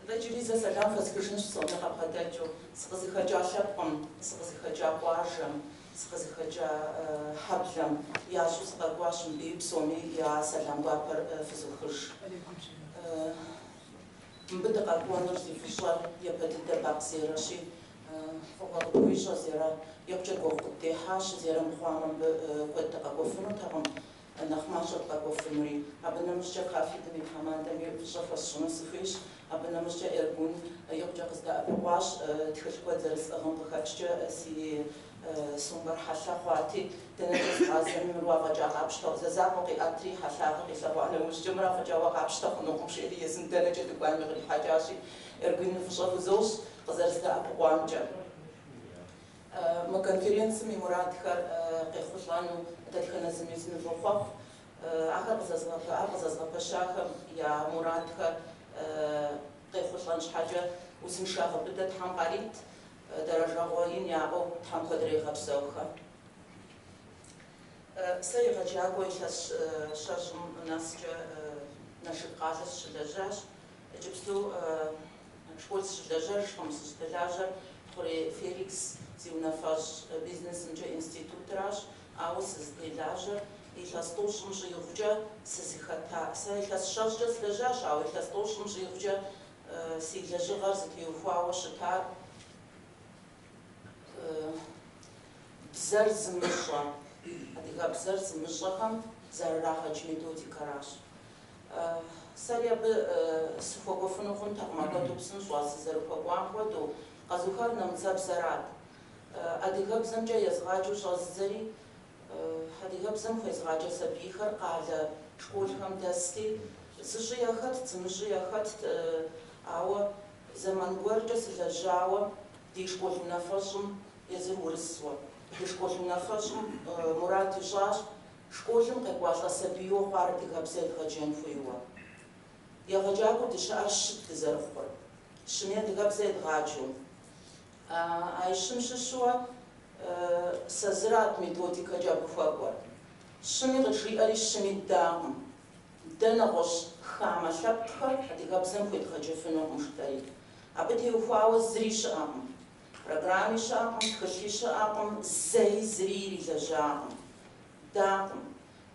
Нтӏэ, иджыри зэ сэлам фэсхыжынщ псоми къабгъэдэкӏыу. Сыкъызыхэкӏа лъэпкъым, сыкъызыхэкӏа къуажэм, сыкъызыхэкӏа хьэблэм ящӏу сыкъэкӏуащ мыбыи псоми я сэлам гуапэр фызохыж. Мыбы дыкъэкӏуэнур зи фӏыщӏэр япэ дыдэ Бакъ Зерэщи, фӏыгъуэ къыпхуищӏэ, Зерэ. Икъукӏэ гугъу къыддехьащ, Зерэ мыхъуамэ мыбы куэд дыкъэкӏуэфынутэкъым. Нэхъ мащӏэт къэкӏуэфынури. Абы нэмыщӏкӏэ КАФФЕД-м и тхьэмадэми фӏыщӏэ хуэсщӏыну сыхуейщ. Абы нэмыщӏкӏэ Эргун икъукӏэ къыздэӏэпыкъуащ, тхылъ куэд зэрысӏыгъым къыхэкӏкӏэ си сумкэр хьэлъэ хъуати, дэнэкӏэ згъазэми мыр уэ афӏэкӏа къапщтэ, зэ закъуэ къиӏэтри, хьэлъагъыр къилъэгъуа нэужькӏэ мыр афӏэкӏа уэ къапщтэ хъунукъым, жиӏэри езым дэнэкӏэ дыкӏуами кърихьэкӏащи, Эргуни фӏыщӏэ хузощӏ къызэрыздэӏэпыкъуамкӏэ. Мы конференцым и мурадхэр къехъулӏэну дэтхэнэ зыми сынывохъуэхъу. Ахэр ар къызэзгъэпэщахэм я мурадхэр къехъулӏэн щхьэкӏэ узыншагъэ быдэ Тхьэм къарит, дэрэжэгъуэ ин яӏэу Тхьэм куэдрэ игъэпсэухэ. Сэ егъэджакӏуэ илъэс щэщӏым нэскӏэ Налшык къалэ сыщылэжьащ. Иджыпсту школ сыщылэжьэжкъым, сыщыдэлажьэр Хъурей Феликс зи унафэщӏ бизнесымкӏэ институтращ, ауэ сызытелажьэр илъэс тӏощӏым щӏигъукӏэ сызыхэта. Сэ илъэс щэщӏкӏэ сылэжьащ, ауэ илъэс тӏощӏым щӏигъукӏэ си лэжьыгъэр зытеухуауэ щытар бзэр зымыщӏэ, адыгэбзэр зымыщӏэхэм зэрырагъэдж методикэращ. Сэри абы сыхуэкӏуэфыну хъунтэкъым, апхуэдэу псынщӏэу, а сызэрыхуэкӏуам хуэдэу, къэзухар нэмыцэбзэрат. Адыгэбзэмкӏэ езгъаджэу щӏэздзэри, адыгэбзэм хуезгъаджэ сабийхэр къалэ школхэм дэсти, зыщӏи яхэтт, зымыщӏи яхэтт, ауэ зэман гуэркӏэ сылэжьауэ ди школ унафэщӏым, езыр урысуэ, ди школ унафэщӏым мурад ищӏащ, Школым къекӏуалӏэ сабийуэ хъуар адыгэбзэ едгъэджэн хуейуэ. Егъэджакӏуэу дыщыӏэр щыт дызэрыхъур. Щыми адыгэбзэ едгъаджэу. А щым щыщуэ сэ зырат методикэкӏэ абы хуэкӏуэр. Щыми къыджиӏэри щыми ддакъым. Дэ нэгъуэщӏ хамэ лъэпкъхэр адыгэбзэм хуедгъэджэфынукъым, жытӏэри. Абы теухуауэ зыри щыӏэкъым. Программи щыӏэкъым, тхылъи щыӏэкъым, зэи зыри ирилэжьакъым. Дакъым.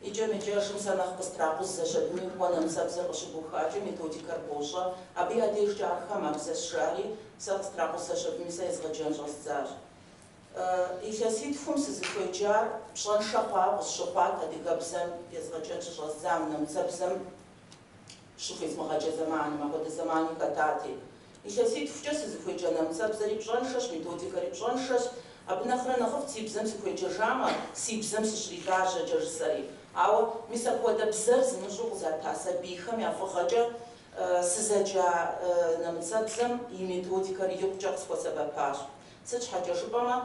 Икӏэм-икӏэжым сэ нэхъ къыстракъузэщ абыми, уэ нэмыцэбзэр къыщыбухакӏэ методикэр бощӏэ, абы я дежкӏэ ар хамэбзэщ, жари, сэ къыстракъузэщ абыми, сэ езгъэджэн щӏэздзащ. Илъэситхум сызыхуеджар пщӏэншэ хъуауэ къысщыхъуат адыгэбзэм езгъэджэн щыщӏэздзам, нэмыцэбзэм щыхуезмыгъэджэ зэманым, апхуэдэ зэмани хэтати. Илъэситхукӏэ сызыхуеджа нэмыцэбзэри пщӏэншэщ, методикэри пщӏэншэщ. Абы нэхърэ нэхъыфӏт си бзэм сыхуеджэжамэ, си бзэм сыщрилажьэкӏэ, жысӏэри. Ауэ мис апхуэдэ бзэр зымыщӏэу къызата сабийхэм я фӏыгъэкӏэ сызэджа нэмыцэбзэм и методикэр икъукӏэ къысхуэсэбэпащ. Сыт щхьэкӏэ жыпӏэмэ,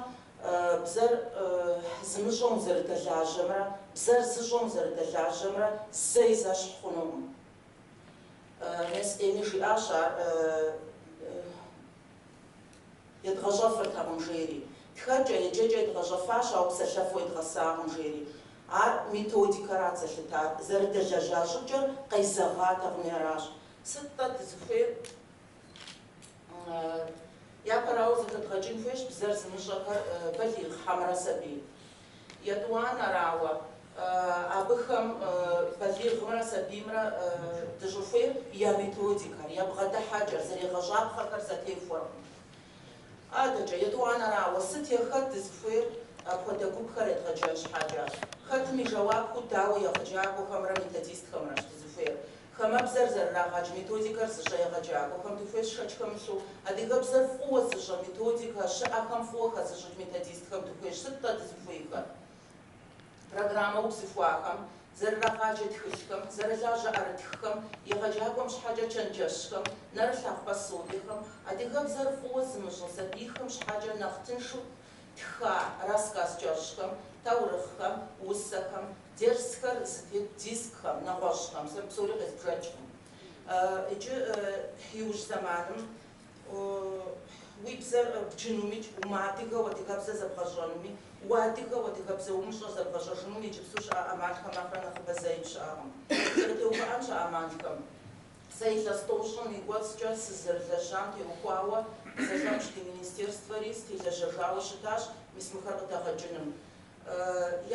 бзэр зымыщӏэм узэрыдэлажьэмрэ бзэр зыщӏэм узэрыдэлажьэмрэ зэи зэщхь хъунукъым. Мес Эми жиӏащ ар едгъэщӏэфыртэкъым, жери. Тхэкӏэ, еджэкӏэ едгъэщӏэфащ, ауэ псэлъэфу едгъэсакъым, жери. Ар методикэрат зэлъытар, зэрыдэлэжьа щӏыкӏэр къезэгъатэкъыми аращ. Сыт-тӏэ дызыхуейр? Япэрауэ зэхэдгъэкӏын хуейщ бзэр зымыщӏэхэр балигъ хьэмэрэ сабий. Етӏуанэрауэ, абыхэм балигъымрэ сабиймрэ дыщӏыхуейр я методикэр, я бгъэдыхьэкӏэр, зэрегъэщӏапхъэхэр зэтехуэркъым. Адэкӏэ, етӏуанэрауэ, сыт е хэт дызыхуейр апхуэдэ гупхэр едгъэджэн щхьэкӏэ? Хэтым и жэуапу дауэ егъэджакӏуэхэмрэ методистхэмрэщ дызыхуейр? Хамэбзэр зэрырагъэдж методикэр зыщӏэ егъэджакӏуэхэм дыхуейщ шэч хэмылъу. Адыгэбзэр фӏыуэ зыщӏэ методикэ щыӏэхэм фӏыуэ хэзыщӏыкӏ методистхэм дыхуейщ. Сыт-тӏэ дызыхуейхэр? Программэ убзыхуахэм, зэрырагъаджэ тхылъхэм, зэрылажьэ ӏэрытххэм, егъэджакӏуэм щхьэкӏэ чэнджэщхэм, нэрылъагъу пособиехэм, адыгэбзэр фӏыуэ зымыщӏэ сабийхэм щхьэкӏэ нэхъ тыншу тха рассказ кӏэщӏхэм, таурыхъхэм, усэхэм, дерсхэр зытет дискхэм, нэгъуэщӏхэм, сэ псори къезбжэкӏкъым. Иджы иужь зэманым уи бзэр бджынумикӏ, умыадыгэу адыгэбзэ зэбгъэщӏэнуми, уадыгэу адыгэбзэ умыщӏэр зэбгъэщӏэжынуми иджыпсту щыӏэ ӏэмалхэм нэхърэ нэхъыбэ зэи щыӏэкъым. Сыкъытеувыӏэнщ а ӏэмалхэм. Сэ илъэс 90-м и кӏуэцӏкӏэ сызэрылэжьам теухуауэ зэлӏэмыщ ди министерствэри стелэжьэжауэ щытащ мис мыхэр къыдэгъэкӏыным.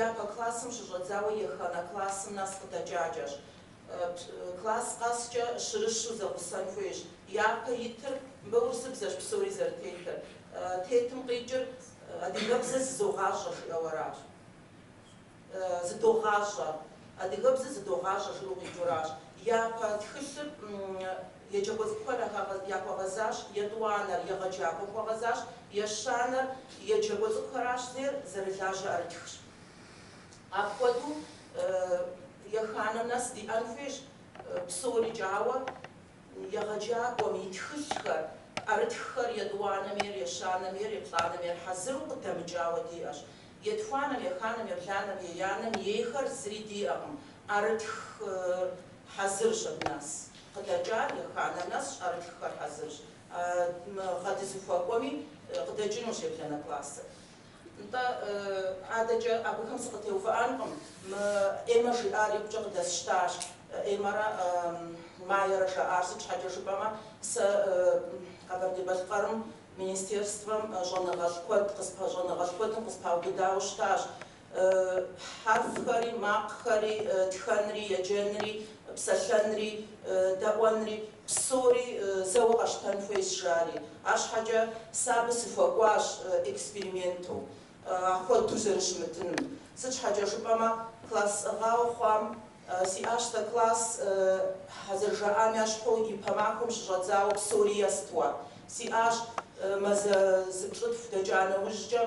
Япэ классым щыщӏэдзауэ еханэ классым нэс къыдэкӏакӏэщ. Класс къэскӏэ щырыщу зэгъусэн хуейщ. Япэ итыр мыбы урысыбзэщ псори зэрытетыр. Тетым къикӏыр адыгэбзэ зызогъащӏэ жиӏэу аращ. Зыдогъащӏэ. Адыгэбзэ зыдогъащӏэ жиӏэу къикӏыу аращ. Япэ тхылъыр еджакӏуэ цӏыкӏухэр яхуэгъэзащ, етӏуанэр егъэджакӏуэм хуэгъэзащ, ещанэр еджакӏуэ цӏыкӏухэращ зейр зэрылажьэ ӏэрытхщ. Апхуэдэу еханэм нэс диӏэн хуейщ псорикӏ, ауэ егъэджакӏуэм и тхылъхэр, ӏэрытххэр етӏуанэм ейр, ещанэм ейр, еплӏанэм ейр хьэзыру къыдэмыкӏауэ диӏэщ. Етхуанэм, еханэм, ебланэм, еянэм ейхэр зыри диӏэкъым. Ӏэрытх хьэзырщ абы нэс. Къыдэкӏар еханэм нэсщ, ӏэрытххэр хьэзырщ. Мы гъэ дызыхуэкӏуэми къыдэкӏынущ ебланэ классыр. Нтӏэ, адэкӏэ абыхэм сыкъытеувыӏэнкъым. Мы Эммэ жиӏар икъукӏэ къыдэсщтащ. Эммэрэ Майерэ жаӏар сыт щхьэкӏэ жыпӏэмэ, сэ Къэбэрдей-Балъкъэрым министерствэм щӏэныгъэлӏ куэд щӏэныгъэлӏ куэдым къыспаубыдауэ щытащ. Хьэрфхэри, макъхэри, тхэнри, еджэнри, псэлъэнри, дэӏуэнри псори зэуэ къэщтэн хуейщ жари. Арщхьэкӏэ сэ абы сыхуэкӏуащ эксперименту, апхуэдэу зэрыщымытыным. Сыт щхьэкӏэ жыпӏэмэ, класс сӏыгъауэ хъуам сиӏащ сэ класс зэрыжаӏам ещхьу ипэ махуэм щыщӏэдзауэ псори естуэ. Сиӏащ мазэ зыплӏытху дэкӏа нэужькӏэ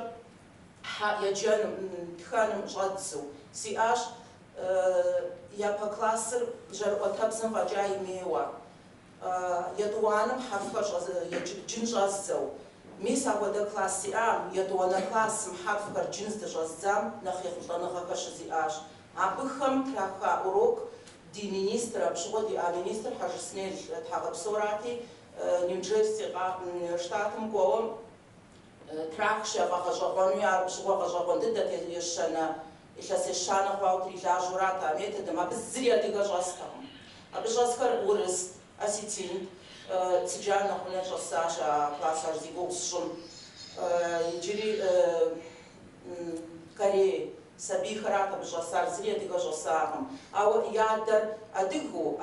еджэным, тхэным щӏэддзэу. Сиӏащ япэ классыр жьэрыӏуэтэбзэм фӏэкӏа имейуэ. Етӏуанэм хьэрфхэр джын щӏэздзэу. Мис апхуэдэ класс сиӏам, етӏуанэ классым хьэрфхэр джын здыщӏэздзам нэхъ ехъулӏэныгъэхэр щызиӏащ. Абыхэм траха урок ди министр, абы щыгъуэ диӏа министр Хьэжысмел Тхьэгъэпсорати, Нью-Джерси штатым кӏуэуэ трахщ яфӏэгъэщӏэгъуэнуи, ар абы щыгъуэ гъэщӏэгъуэн дыдэт, ещанэ илъэс ещанэ хъуауэ трилажьэурат а методым. Абы зыри адыгэ щӏэстэкъым. Абы щӏэсхэр урыст, осетинт, цыджан нэгъунэ щӏэсащ а классыр зи гугъу сщӏым. Иджыри корей сабийхэрат абы щӏэсар, зыри адыгэ щӏэсакъым. Ауэ и адэр адыгэу,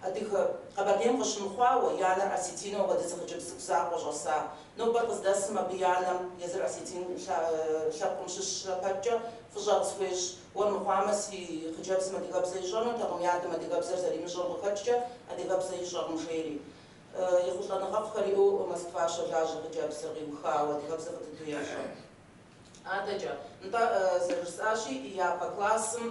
адыгэ Къэбэрдейм къыщымыхъуауэ, и анэр осетину апхуэдэ зы хъыджэбз цӏыкӏу закъуэ щӏэса. Нобэр къыздэсым абы и анэм езыр осетин лъэпкъым щыщрэ пэткӏэ фӏыщӏэ къысхуещӏ. Уэр мыхъуамэ, си хъыджэбзым адыгэбзэ ищӏэнутэкъым, и адэм адыгэбзэр зэримыщӏэм къыхэкӏкӏэ адыгэбзэ ищӏэкъым жери. Ехъулӏэныгъэфӏхэр иӏэу Москва щолажьэ хъыджэбзыр къиухауэ, адыгэбзэ фӏы дыдэу ещӏэ. Адэкӏэ, нтӏэ, зэрыжысӏащи, япэ классым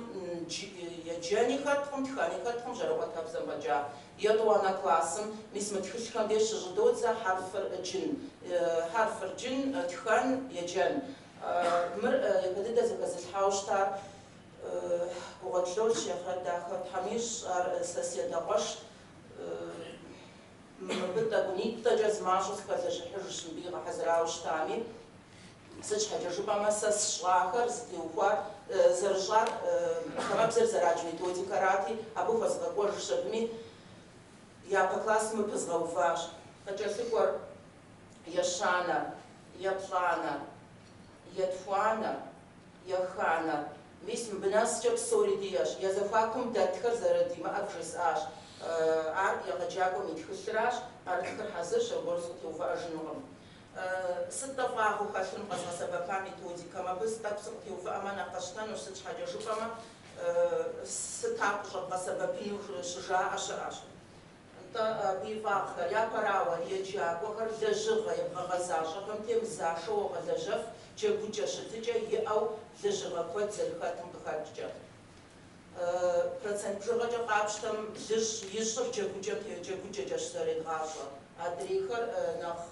еджэни хэткъым, тхэни хэткъым, жьэрыӏуэтэбзэм фӏэкӏа. Етӏуанэ классым мис мы тхылъхэм деж щыщӏыдодзэ хьэрфыр джын. Хьэрфыр джын, тхэн, еджэн. Мыр япэ дыдэ зэхэзылъхьауэ щытар Гугъуэт Лолщ, ахърэт дахэ Тхьэм ищӏ, ар сэ си адэ къуэшт. Мыбы тӏэкӏунитӏэкӏэ зымащӏэу сыхэлэжьыхьыжщ мыбы игъэхьэзырауэ щытами. Сыт щхьэкӏэ жыпӏэмэ, сэ сщӏахэр зытеухуар зэрыщӏар хамэбзэр зэрадж методикэрати, абы хуэзгъэкӏуэжщ абыми япэ классым мыр пызгъэуващ. Къыкӏэлъыкӏуэр ещанэ, еплӏанэ, етхуанэ, еханэ. Мис мыбы нэскӏэ псори диӏэщ. Я зэхуакум дэтхэр зэрыдимыӏэр вжесӏащ. Ар егъэджакӏуэм и тхылъращ, ӏэрытхыр хьэзырщ, аргуэру сыкъытеувыӏэжынукъым. Сыт-тӏэ фӏагъыу хэлъыр мы къэзгъэсэбэпа методикэм? Абы тӏэкӏу сыкъытеувыӏэмэ нэхъ къэсщтэнущ, сыт щхьэкӏэ жыпӏэмэ, сыт ар къыщӏэбгъэсэбэпыну щыжаӏэ щыӏэщ. Нтӏэ, абы и фӏагъхэр, япэрауэ, еджакӏуэхэр лэжьыгъэ ебгъэгъэзащӏэхэм темызашэу уогъэлэжьэф, джэгукӏэ щытыкӏэ иӏэу лэжьыгъэ куэд зэрыхэтым къыхэкӏкӏэ. Процент бжыгъэкӏэ къапщтэм, блыщӏ ищӏыр джэгукӏэкӏэщ зэредгъащӏэр. Адрейхэр нэхъ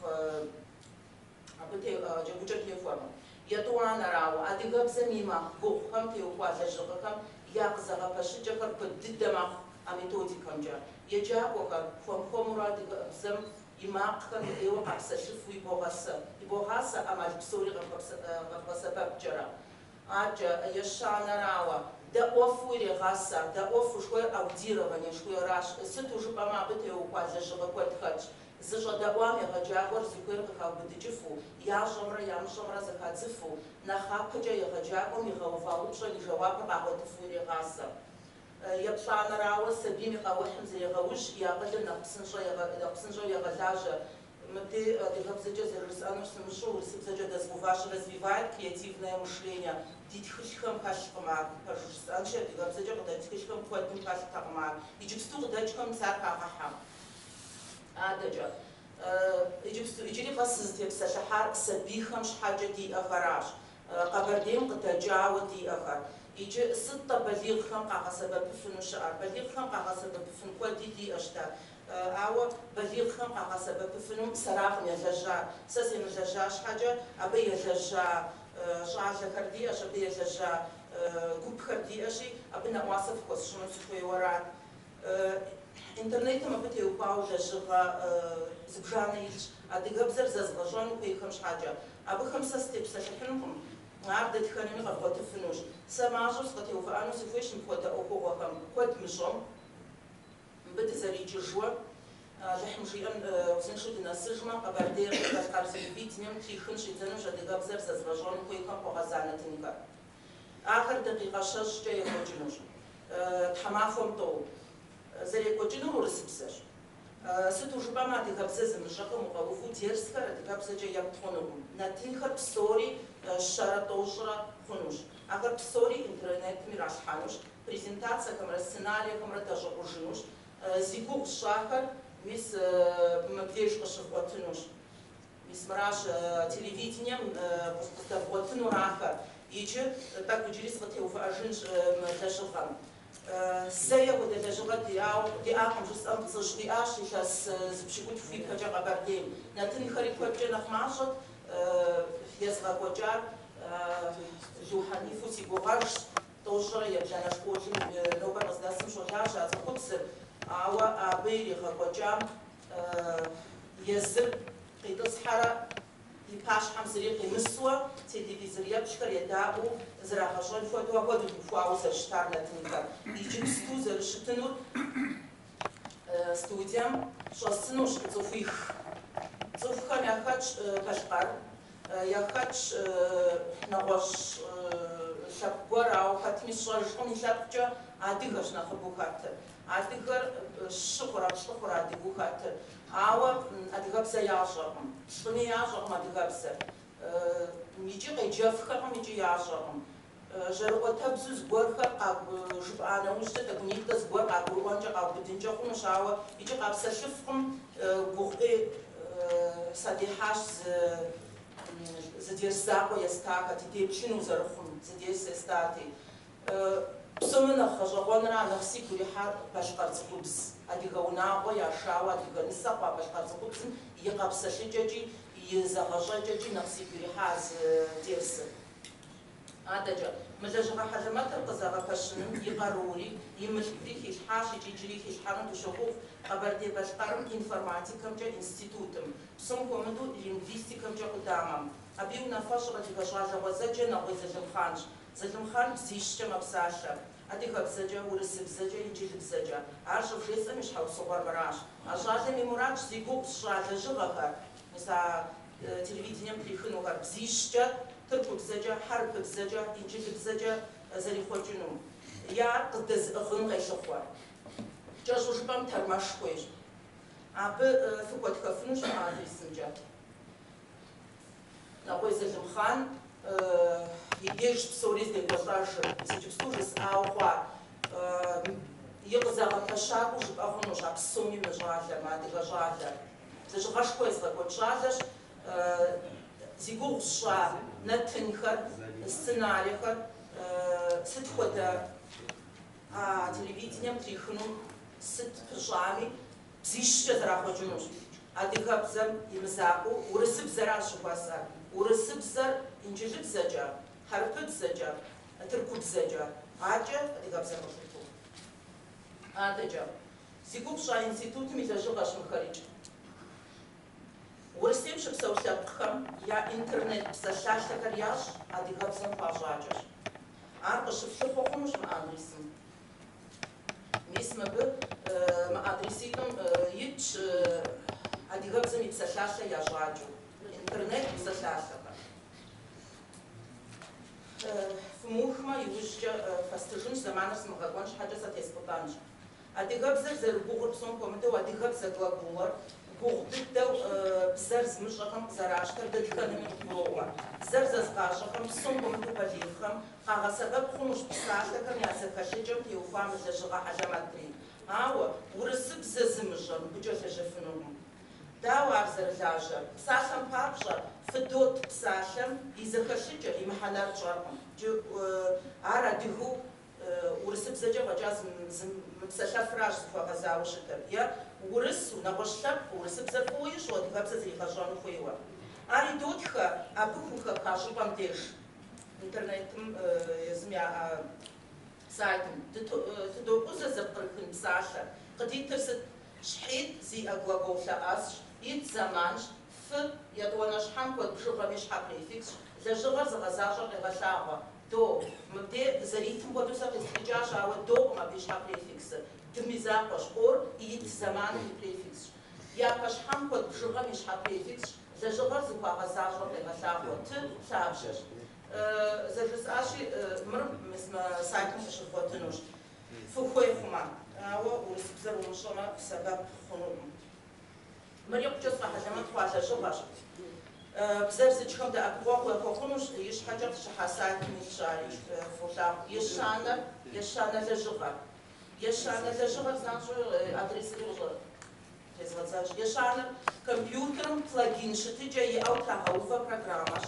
абы джэгукӏэр техуэркъым. Етӏуанэрауэ, адыгэбзэм и макъ гугъухэм теухуа лэжьыгъэхэм я къызэгъэпэщыкӏэхэр куэд дыдэ мэхъу а методикэмкӏэ. Еджакӏуэхэр хуэм-хуэмурэ адыгэбзэм и макъхэр мыӏейуэ къапсэлъыфу ибогъасэ ӏэмал псори къэбгъэсэбэпкӏэрэ. Адэкӏэ, ещанэрауэ, Дэӏуэфу ирегъасэ, дэӏуэфу жыхуиӏэр аудирование жыхуиӏэращ, сыту жыпӏэмэ абы теухуа лэжьыгъэ куэд хэтщ. Зыщӏэдэӏуам егъэджакӏуэр зыхуейр къыхаубыдыкӏыфу, ящӏэмрэ ямыщӏэмрэ зэхадзыфу, нэхъапэкӏэ егъэджакӏуэм игъэува упщӏэм и жэуапыр къагъуэтыфу ирегъасэ. Еплӏанэрауэ, сабийм и къэухьым зрегъэужь, и акъылыр нэхъ псынщӏэу егъэлажьэ. Мыбдеж адыгэбзэкӏэ зэрыжысӏэнур сымыщӏэу, урысыбзэкӏэ дэзгъэуващ, развивает креативное мышление. Ди тхылъхэм хэлъкъым ар, пэжу жысӏэнщи, адыгэбзэкӏэ къыдэкӏ тхылъхэм куэдым хэлътэкъым ар. Иджыпсту къыдэкӏхэм мис ар хагъэхьэ. Адэкӏэ, иджыпсту иджыри къэс сызытепсэлъыхьар сабийхэм щхьэкӏэ диӏэхэращ, Къэбэрдейм къыдэкӏауэ диӏэхэр. Иджы сыт-тӏэ балигъхэм къагъэсэбэпыфыну щыӏэр? Балигъхэм къагъэсэбэпыфын куэди диӏэщ дэ. Ауэ балигъхэм къагъэсэбэпыфынум сэракъым елэжьар. Сэ семылэжьа щхьэкӏэ, абы елэжьа щӏалэхэр диӏэщ, абы елэжьа гупхэр диӏэщи, абы нэӏуасэ фыхуэсщӏыну сыхуейуэ арат. Интернетым абы теухуауэ лэжьыгъэ зыбжанэ илъщ, адыгэбзэр зэзгъэщӏэну хуейхэм щхьэкӏэ. Абыхэм сэ сытепсэлъыхьынукъым, ар дэтхэнэми къэвгъуэтыфынущ. Сэ мащӏэу сыкъытеувыӏэну сыхуейщ мыпхуэдэ ӏуэхугъуэхэм, куэд мыщӏэу. Мыбы дызэрикӏыжуэ, Алыхьым жиӏэм узыншэу дынэсыжмэ, Къэбэрдей-Балъкъэр телевидением трихын щӏидзэнущ адыгэбзэр зэзгъэщӏэну хуейхэм хуэгъэза нэтынхэр. Ахэр дакъикъэ щэщӏкӏэ екӏуэкӏынущ. Тхьэмахуэм тӏэу. Зэрекӏуэкӏынур урысыбзэщ. Сыту жыпӏэмэ, адыгэбзэ зымыщӏэхэм укъэуву дерсхэр адыгэбзэкӏэ епт хъунукъым. Нэтынхэр псори щэрэ тӏощӏрэ хъунущ. Ахэр псори интернетым иралъхьэнущ, презентацэхэмрэ сценариехэмрэ дэщӏыгъужынущ. Зи гугъу сщӏахэр мис мыбдеж къыщывгъуэтынущ. Мис мыращ телевидением къыздэвгъуэтынур ахэр. Иджы тӏэкӏу иджыри сыкъытеувыӏэжынщ мы лэжьыгъэм. Зэи апхуэдэ лэжьыгъэ диӏакъым жысӏэм пцӏыщ, диӏащ илъэс зы пщыкӏутху ипэкӏэ Къэбэрдейм. Нэтынхэри куэдкӏэ нэхъ мащӏэт, езыгъэкӏуэкӏар Лу Хьэнифу си гугъэжщ. Тӏощӏрэ ебланэ школым нобэр къыздэсым щолажьэ а цӏыхубзыр, ауэ абы иригъэкӏуэкӏам езыр къитӏысхьэрэ и пащхьэм зыри къимысуэ, телевизор еплъхэр едаӏуэу зрагъэщӏэн хуэдэу апхуэдэу духуауэ зэрыщытар нэтынхэр. Иджыпсту зэрыщытынур студием щӏэсынущ цӏыхуих. Цӏыхухэм яхэтщ балъкъэр, яхэтщ нэгъуэщӏ лъэпкъ гуэр, ауэ хэтми сщӏэжкъым, и лъэпкъкӏэ адыгэщ нэхъыбэу хэтыр. Адыгэр щы хъурэ плӏы хъурэ адыгэу хэтыр, ауэ адыгэбзэ ящӏэркъым, плӏыми ящӏэркъым адыгэбзэр. Икӏи къеджэфхэкъым, икӏи ящӏэркъым. Жьэрыӏуэтэбзэу зыгуэрхэр жыпӏа нэужькӏэ тӏэкӏунитӏэ зыгуэр къагурыӏуэнкӏэ, къаубыдынкӏэ хъунущ, ауэ икӏи къапсэлъыфкъым, гугъу ӏей садехьащ зы дерс закъуэ естахэти, деплъыну зэрыхъум, зы дерс естати. Псоми нэхъ гъэщӏэгъуэнра, нэхъ сигу ирихьар балъкъэр цӏыхубз. Адыгэ унагъуэ яшауэ адыгэ нысэ хъуа балъкъэр цӏыхубзым и къэпсэлъыкӏэкӏи, и зэгъэщӏэкӏэкӏи нэхъ сигу ирихьа зы дерсыр. Адэкӏэ, мы лэжьыгъэ хьэлэмэтыр къызэгъэпэщыным и къарури, и мылъкури хилъхьащ икӏи иджыри хилъхьэну дыщогугъ Къэбэрдей-Балъкъэрым информатикэмкӏэ институтым, псом хуэмыдэу лингвистикэмкӏэ къудамэм. Абы и унафэщӏыр адыгэ щӏалэ гъуэзэджэ Нэгъуей Залымхъанщ. Залымхъан бзищкӏэ мэпсалъэ, адыгэбзэкӏэ, урысыбзэкӏэ, инджылыбзэкӏэ. Ар щӏывжесӏэм и щхьэусыгъуэр мыращ. А щӏалэм и мурадщ зи гугъу сщӏа лэжьыгъэхэр, мис а телевидением трихынухэр, бзищкӏэ, тыркубзэкӏэ, хьэрыпыбзэкӏэ, инджылыбзэкӏэ зэрихъуэкӏыну. Е ар къыдэзыӏыгъын къелъыхъуэ. Кӏэщӏу жыпӏэм тэрмэш хуейщ. Абы фыхуэтхэфынущ мы адресымкӏэ. Нэгъуей Залымхъан и деж псори здекӏуэлӏэжыр, мис иджыпсту жысӏауэ хъуар, и къызэгъэпэщакӏуэу жыпӏэ хъунущ а псоми мы щӏалэр, мы адыгэ щӏалэр. Лэжьыгъэшхуэ езыгъэкӏуэкӏ щӏалэщ, зи гугъу сщӏа нэтынхэр, сценариехэр, сыт хуэдэ а телевидением трихыну сыт пыщӏами, бзищкӏэ зэрахъуэкӏынущ. Адыгэбзэм и мызакъуэу урысыбзэращ жыхуэсӏэр. Урысыбзэр инджылыбзэкӏэ, хьэрыпыбзэкӏэ, тыркубзэкӏэ, акӏэ адыгэбзэр къылъытэу. Адэкӏэ, зи гугъу сщӏа институтым и лэжьыгъэщ мыхэрикӏ. Урысейм щыпсэу лъэпкъхэм я интернет псалъалъэхэр ящӏ адыгэбзэм хуащӏакӏэщ. Ар къыщыфлъыхъуэ хъунущ мы адресым. Мис мыбы мы адреситӏым итщ адыгэбзэм и псалъалъэ ящӏакӏэу, интернет псалъалъэхэр. Фымыухмэ, иужькӏэ фэстыжынщ, зэманыр сымыгъэкӏуэн щхьэкӏэ сэ теспӏытӏэнщ. Адыгэбзэр зэрыгугъур, псом хуэмыдэу адыгэбзэ глаголыр гугъу дыдэу бзэр зымыщӏэхэм къызэращтэр дэтхэнэми къыдгуроӏуэ. Бзэр зэзыгъащӏэхэм, псом хуэмыдэу балигъхэм, къагъэсэбэп хъунущ псалъэхэм я зэхэлъыкӏэм теухуа мы лэжьыгъэ хьэлэмэтри. Ауэ урысыбзэ зымыщӏэр мыбыкӏэ лэжьэфынукъым. Дауэ ар зэрылажьэр? Псалъэм папщӏэ, фыдот псалъэм и зэхэлъыкӏэр, и мыхьэнэр тщӏэркъым. Иджы ар адыгэу урысыбзэкӏэ фӏэкӏа зымыпсэлъэфращ зыхуэгъэзауэ щытыр. Е урысу, нэгъуэщӏ лъэпкъыу, урысыбзэр фӏыуэ ищӏэу, адыгэбзэ зригъэщӏэну хуейуэ. Ар идотхэ абы хухэха щӏыпӏэм деж, интернетым езым яӏэ сайтым. Тыдокъузэ зэпкърыхын псалъэр. Къыдитыр сыт? Щхьитӏ зиӏэ глагол лъэӏэсщ, ит зэманщ, фы, етӏуанэ щхьэм куэд бжыгъэм и щхьэ префиксщ, лэжьыгъэр зыгъэзащӏэр къегъэлъагъуэ. До. Мыбдей зэритым хуэдэу сэ къистхыкӏащ, ауэ до-къым абы и щхьэ префиксыр. Дым и закъуэщ, о-р ит зэманым и префиксщ. Япэ щхьэм куэд бжыгъэм и щхьэ префиксщ, лэжьыгъэр зыхуагъэзащӏэр къегъэлъагъуэ, ты лъабжьэщ. Зэрыжысӏащи, мыр мис мы сайтым къыщывгъуэтынущ. Фыхуей хъумэ, ауэ урысыбзэр умыщӏэмэ, сэбэп хъунукъым. Мыр икъукӏэ сфӏэхьэлэмэт хъуа лэжьыгъэщ. Бзэр зыджхэм дэӏэпыкъуэгъу яхуэхъунущ, ищхьэкӏэ къыщыхьа сайтым илъщ ари, фолъагъу. Ещанэр, ещанэ лэжьыгъэр. Ещанэ лэжьыгъэр занщӏэу адресри къыщӏэ тезгъэдзащ. Ещанэр компьютерым плагин щытыкӏэ иӏэу трагъэувэ программэщ.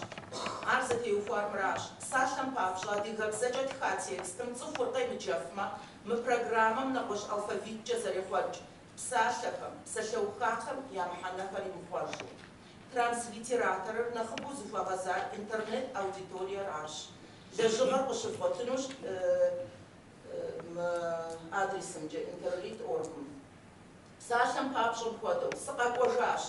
Ар зытеухуар мыращ. Псалъэм папщӏэ, адыгэбзэкӏэ тха текстым цӏыхур къемыджэфмэ, мы программэм нэгъуэщӏ алфавиткӏэ зэрехъуэкӏ. Псалъэхэм, псалъэухахэм я мыхьэнэхэр имыхъуэжу. Транслитераторыр нэхъыбэу зыхуэгъэзар интернет аудиториер арщ. Лэжьыгъэр къыщывгъуэтынущ мы адресымкӏэ, интерлит орг-м. Псалъэм папщӏэ мыпхуэдэу, сыкъэкӏуэжащ.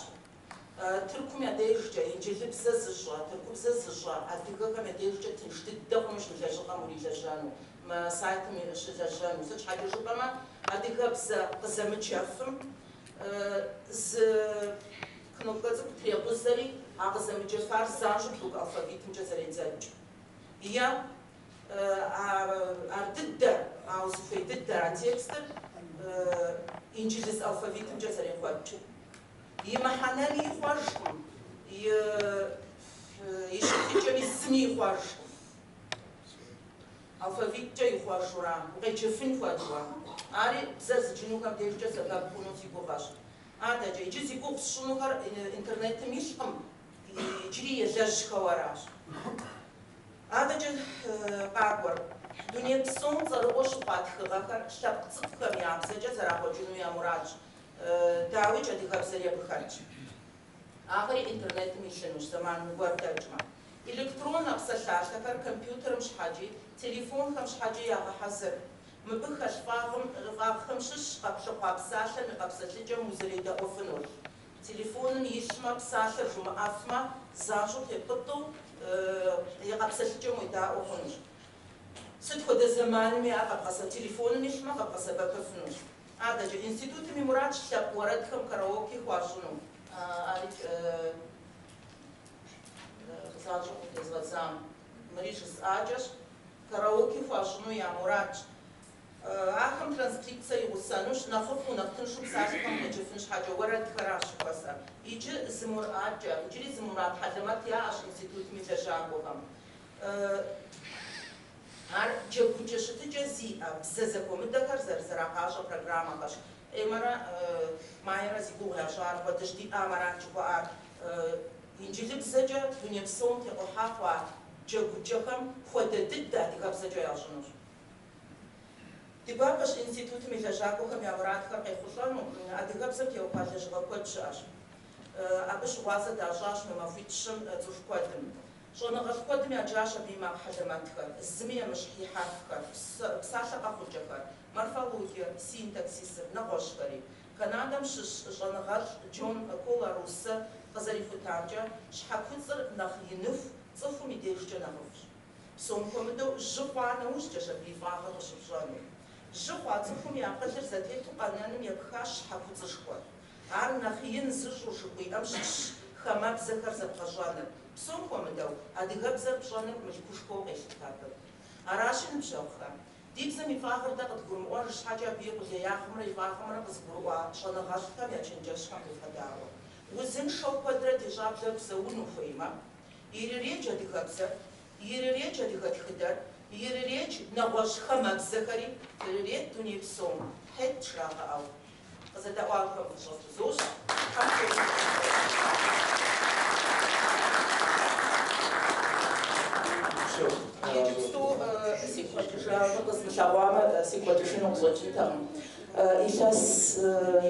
Тыркум я дежкӏэ, инджылыбзэ зыщӏэ, тыркубзэ зыщӏэ адыгэхэм я дежкӏэ тынш дыдэ хъунущ мы лэжьыгъэм урилэжьэну, мы сайтым щылэжьэну. Сыт щхьэкӏэ жыпӏэмэ, адыгэбзэ къызэмыджэфым зы кнопкэ цӏыкӏу трекъузэри, а къызэмыджэфар занщӏэу тырку алфавитымкӏэ зэредзэкӏ. Е ар дыдэр, а узыхуей дыдэр, а текстыр инджылыз алфавитымкӏэ зэрехъуэкӏ. И мыхьэнэми ихъуэжкъым, и щытыкӏэми зыми ихъуэжкъым. Алфавиткӏэ ихъуэжура, укъеджэфын хуэдэу. Ари бзэр зыджынухэм дежкӏэ сэбэп хъуну си гугъэщ. Адэкӏэ, иджы зи гугъу сщӏынухэр интернетым илъкъым, иджыри елэжьхэу аращ. Адэкӏэ къакӏуэр. Дуней псом цӏэрыӏуэ щыхъуа тхыгъэхэр лъэпкъ цӏыкӏухэм я бзэкӏэ зэрахъуэкӏыну я мурадщ. Дауикӏ, адыгэбзэри абы хэтщ. Ахэри интернетым илъынущ, зэман гуэр дэкӏмэ. Электроннэ псалъалъэхэр компьютерым щхьэкӏи, телефонхэм щхьэкӏи ягъэхьэзыр. Мыбы хэлъ фӏагъхэм щыщщ къэплъыхъуа псалъэм и къэпсэлъыкӏэм узэредэӏуэфынур. Телефоным илъмэ, псалъэр жумыӏэфмэ, занщӏэу тепӏытӏэу и къэпсэлъыкӏэм уедаӏуэ хъунущ. Сыт хуэдэ зэманми ар телефоным илъмэ, къэбгъэсэбэпыфынущ. Адэкӏэ, институтым и мурадщ лъэпкъ уэрэдхэм караоке хуащӏыну. Ари занщӏэу къытезгъэдзам. Мыри жысӏакӏэщ. Караоке хуащӏыну я мурадщ. Ахэм транскрипцэ игъусэнущ, нэхъыфӏу, нэхъ тыншу псалъэхэм къеджэфын щхьэкӏэ, уэрэдхэращ жыхуэсӏэр. Иджы зы мурадкӏэ, иджыри зы мурад хьэлэмэт яӏэщ институтым и лэжьакӏуэхэм. Ар джэгукӏэ щытыкӏэ зиӏэ бзэ зэхуэмыдэхэр зэрызэрагъащӏэ программэхэщ. Эммэрэ Майерэ зи гугъу ящӏар, апхуэдэщ диӏам арат жыхуаӏар. Инджылыбзэкӏэ дуней псом текъухьа хъуа джэгукӏэхэм хуэдэ дыдэ адыгэбзэкӏэ ящӏынущ. Ди гуапэщ институтым и лэжьакӏуэхэм я мурадхэр къехъулӏэну, адыгэбзэм теухуа лэжьыгъэ куэд щыӏэщ. Абы щыгъуазэ дащӏащ мы махуитӏ-щым цӏыху куэдым. Щӏэныгъэлӏ куэдым яджащ абы и макъ хьэлэмэтхэр, зыми емыщхь и хьэрфхэр, псалъэ къэхъукӏэхэр, морфологиер, синтаксисыр, нэгъуэщӏхэри. Канадэм щыщ щӏэныгъэлӏ Джон Коларуссэ къызэрихутамкӏэ, щхьэкуцӏыр нэхъ иныху цӏыхум и дежкӏэ нэхъыфӏщ. Псом хуэмыдэу жьы хъуа нэужькӏэщ абы и фӏагъыр къыщыпщӏэнур. Жьы хъуа цӏыхум и акъылыр зэтету къэнэным епхащ щхьэ куцӏышхуэр. Ар нэхъ ин зыщӏу жыхуиӏэм щыщщ хамэбзэхэр зэбгъэщӏэныр. Псом хуэмыдэу адыгэбзэр пщӏэныр мылъкушхуэу къелъытэ абы. Аращи, ныбжьэгъухэ, ди бзэм и фӏагъыр дэ къыдгурымыӏуэж щхьэкӏэ абы и къулеягъымрэ и фӏагъымрэ къызыгурыӏуа щӏэныгъэлӏхэм я чэнджэщхэм девгъэдаӏуэ. Узыншэу куэдрэ ди щӏэблэр псэуну хуеймэ, ирыредж адыгэбзэр, ирыредж адыгэ тхыдэр, ирыредж нэгъуэщӏ хамэбзэхэри, ирырет дуней псом, хьет жрагъэӏэу. Къызэдэӏуахэм фӏыщӏэ фхузощӏ. Тхьэм Иджыпсту сигу къэкӏыжа, мыр къэзмылъэгъуамэ, сигу къэкӏыжыну къыщӏэкӏынтэкъым. Илъэс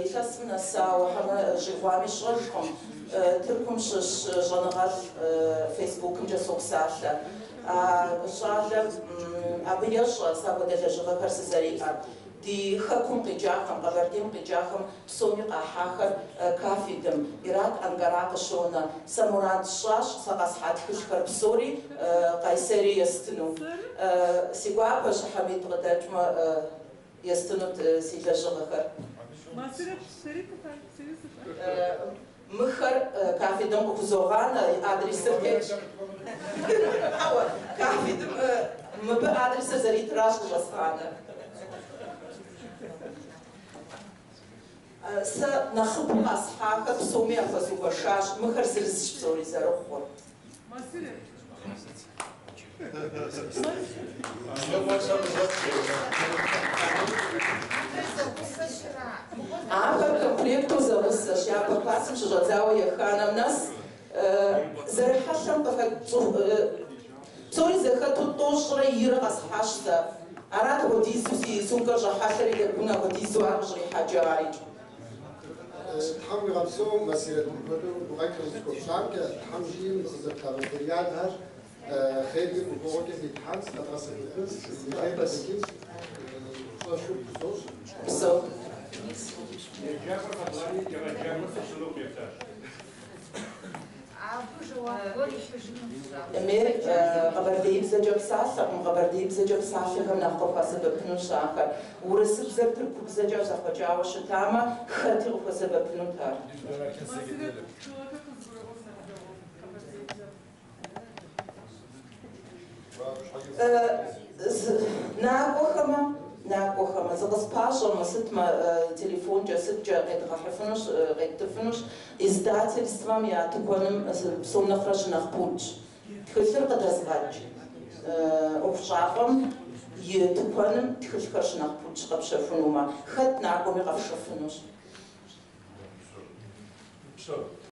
илъэсым нэсауэ, хьэмэ щӏигъуами сщӏэжкъым, Тыркум щыщ щӏэныгъэлӏ Фейсбукымкӏэ сопсалъэ. А щӏалэм абы ещӏэ сэ апхуэдэ лэжьыгъэхэр сызэриӏэр. Ди хэкум къикӏахэм, Къэбэрдейм къикӏахэм псоми къахьахэр КАФФЕД-м ират, Анкара къыщонэ. Сэ мурад сщӏащ сэ къэсхьа тхылъхэр псори Къайсэри естыну. Си гуапэщ Хьэмид къыдэкӏмэ естынут си лэжьыгъэхэр. Мыхэр КАФФЕД-м къыхузогъанэ, и адресыр тетщ. Хьэуэ, КАФФЕД-м мыбы адресыр зэритращ къыщӏэзгъанэр. Сэ нэхъыбэу къэсхьахэр псоми яхуэзугуэшащ, мыхэр зырызщ псори зэрыхъур. Ахэр комплекту зэгъусэщ, япэ классым щыщӏэдзауэ еханэм нэс зэрыхьэлъэм къыхэкӏыу псори зэхэту 92 къэсхьащ сэ. Арат апхуэдизу си сумкэр щӏэхьэлъэри, Дэгун апхуэдизу ар къыщӏрихьэкӏарикӏ. Тхьэм уигъэпсэу, Масирэт, мыпхуэдэу гукъэкӏ къызытхуэпщӏамкӏэ, Тхьэм жиӏэм къызэпта материалхэр хъеркӏэ гуфӏэгъуэкӏэ зетхьэнщ, къэдгъэсэбэпынщ, и хъер къыдэкӏынщ, пщӏэшхуэ пхузощӏ. Псэу. Еджакӏуэр къэбгъани, егъэджакӏуэр сыщынукъым ептащ. Мер къэбэрдеибзэкӏэ псалъэкъым, къэбэрдеибзэкӏэ псалъэхэм нэхъ къыхуэсэбэпынущ ахэр. Урысыбзэр тыркубзэкӏэ зэхъуэкӏауэ щытамэ, хэти къыхуэсэбэпынут ар. Накӏуэхэмэ, накӏуэхэмэ, зыкъыспащӏэмэ, сытмэ, телефонкӏэ, сыткӏэ къедгъэхьыфынущ, къеттыфынущ. Издательствэм я тыкуэным псом нэхърэ щынэхъ пудщ. Тхылъыр къыдэзгъэкӏ ӏуэхущӏапӏэм и тыкуэным тхылъхэр щынэхъ пудщ къэпщэхунумэ, хэт накӏуэми къэфшэфынущ.